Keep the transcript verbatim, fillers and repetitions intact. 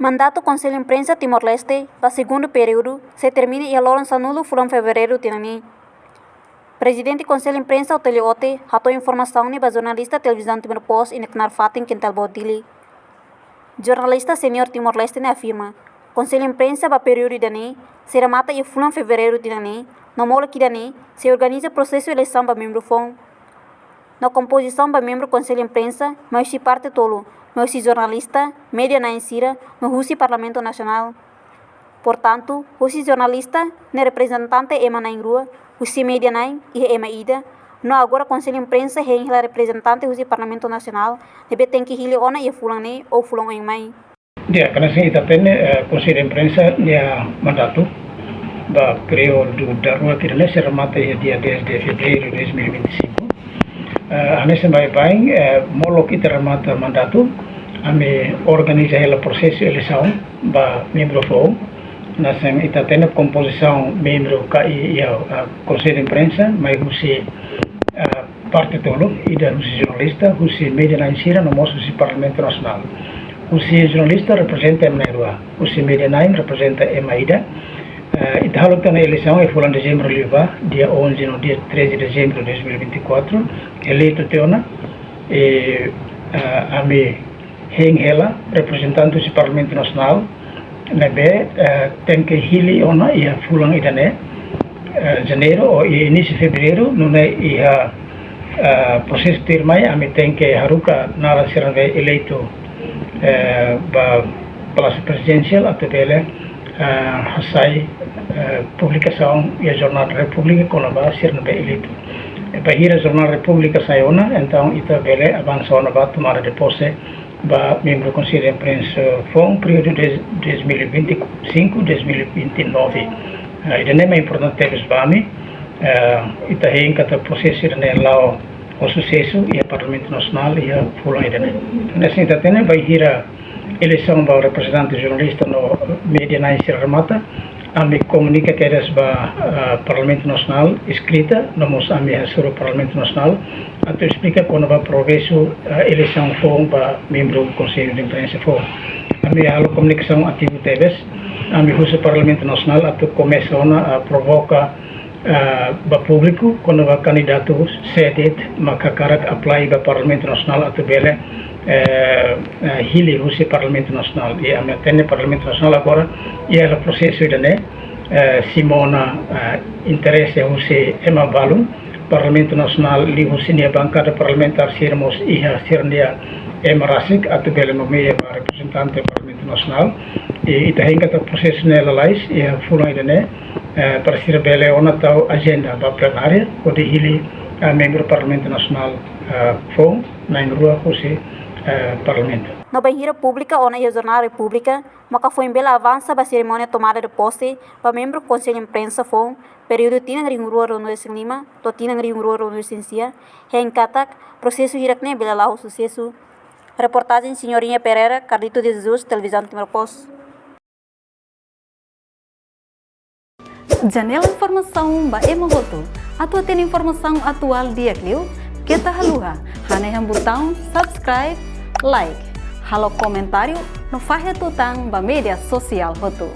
Mandatu Konsellu Imprensa Timor-Leste ba segundu períodu sei termina iha loron sanulu fulan Fevereiru tinan ne'e. Prezidente Konsellu Imprensa Otelio Ote hato'o informasaun ne'e ba jornalista Televizaun Timor Post iha knaar fatin Kintal Boot, Dili. Jornalista senior Timor-Leste ne'e afirma, Konsellu Imprensa ba períodu ida-ne'e sei remata iha fulan Fevereiru tinan ne'e, no molok ida-ne'e sei organiza prosesu eleisaun ba membru foun. No kompozisaun ba membru Konsellu Imprensa mai husi parte tolu, mai husi jornalista, média na'in sira, no husi Parlamentu Nasionál. Portantu, husi jornalista ne'e reprezentante ema na'in rua, husi média na'in iha ema ida, no agora Konsellu Imprensa hein hela reprezentante husi Parlamentu Nasionál, ne'ebé tenke hili ona iha fulan ne'e ou fulan oin mai. Di'ak, hanesan ita hatene, eh, Konsellu Imprensa nia mandatu ba períodu daruak ida-ne'e sei remata iha dia dez de Fevereiru dois mil e vinte e cinco. Eh, hanesan baibain, eh, molok ita remata mandatu, ami organiza hela prosesu eleisaun ba membru foun. Hanesan ita hatene kompozisaun membru ka i, iha, ah, Konsellu Imprensa, mai husi, ah, parte tolu, ida husi jornalista, husi média na'in sira, no mós husi Parlamentu Nasionál. Husi jornalista reprezenta ema na'in rua, husi média na'in reprezenta ema ida. Eh, ita halo tiha ona eleisaun iha fulan Dezembru liubá, dia onze no dia treze de Dezembro de dois mil e vinte e quatro, eleitu tiha ona, eh, eh, ami hein hela reprezentante husi Parlamentu Nasionál, ne'ebé, eh, tenke hili ona iha fulan ida-ne'e, eh, Janeiru ou iha inísiu Fevereiru, nune'e iha, eh, prosesu tuirmai, ami tenke haruka naran sira ne'ebé eleitu, eh, ba Palásiu Prezidensiál atu bele, eh, hasai, eh, publikasaun iha Jornál da Repúblika kona-ba sira ne'ebé eleitu. Eh, bainhira Jornál da Repúblika sai ona, entaun ita bele avansa ona ba tomada de pose ba membru Konsellu Imprensa foun períodu de dois mil e vinte e cinco, dois mil e vinte e nove. Eh, ida-ne'e mak importante tebes ba ami, eh, ita hein katak prosesu ida-ne'e la'o ho susesu iha Parlamentu Nasionál iha fulan ida-ne'e. Hanesan ita hatene bainhira eleisaun ba reprezentante jornalista no média na'in sira remata, ami komunika kedas ba, ah, Parlamentu Nasionál eskrita, no mós ami hasoru Parlamentu Nasionál atu esplika kona-ba progresu, ah, eleisaun foun ba membru Konsellu Imprensa foun. Ami halo komunikasaun ativu tebes, ami husu Parlamentu Nasionál atu komesa ona, ah, provoka, ah, ba públiku kona-ba kandidatu sé de'it mak hakarak apply ba Parlamentu Nasionál atu bele, eh, eh, hili husi Parlamentu Nasionál. I ami hatene Parlamentu Nasionál agora iha prosesu ida-ne'e, eh, simu ona, eh, interese husi ema balun. Parlamentu Nasionál liuhusi nia bankada parlamentár sira mós iha sira-nia ema rasik atu bele nomeia ba reprezentante Parlamentu Nasionál. I ita hein katak prosesu ne'e lalais iha fulan ida-ne'e, eh, para sira bele ona tau ajenda ba plenária hodi hili, eh, membru Parlamentu Nasionál, eh, foun na'in rua husi, eh, Parlamentu. No bainhira publika ona iha Jornál Repúblika, maka foin bele avansa ba serimónia tomada de pose ba membru Konsellu Imprensa foun períodu tinan rihun rua ruanulu-resin-lima to'o tinan rihun rua ruanulu-resin-sia, hein katak prosesu hirak-ne'e bele la'o ho susesu. Reportajen Senhorinha Pereira, Carlito de Jesus, Televizaun Timor Post. Janela informasaun ba ema hotu. Atu hatene informasaun atuál di'ak liu, keta haluha hanehan butaun subscribe, like, halo komentáriu no fahe tutan ba média sosiál hotu.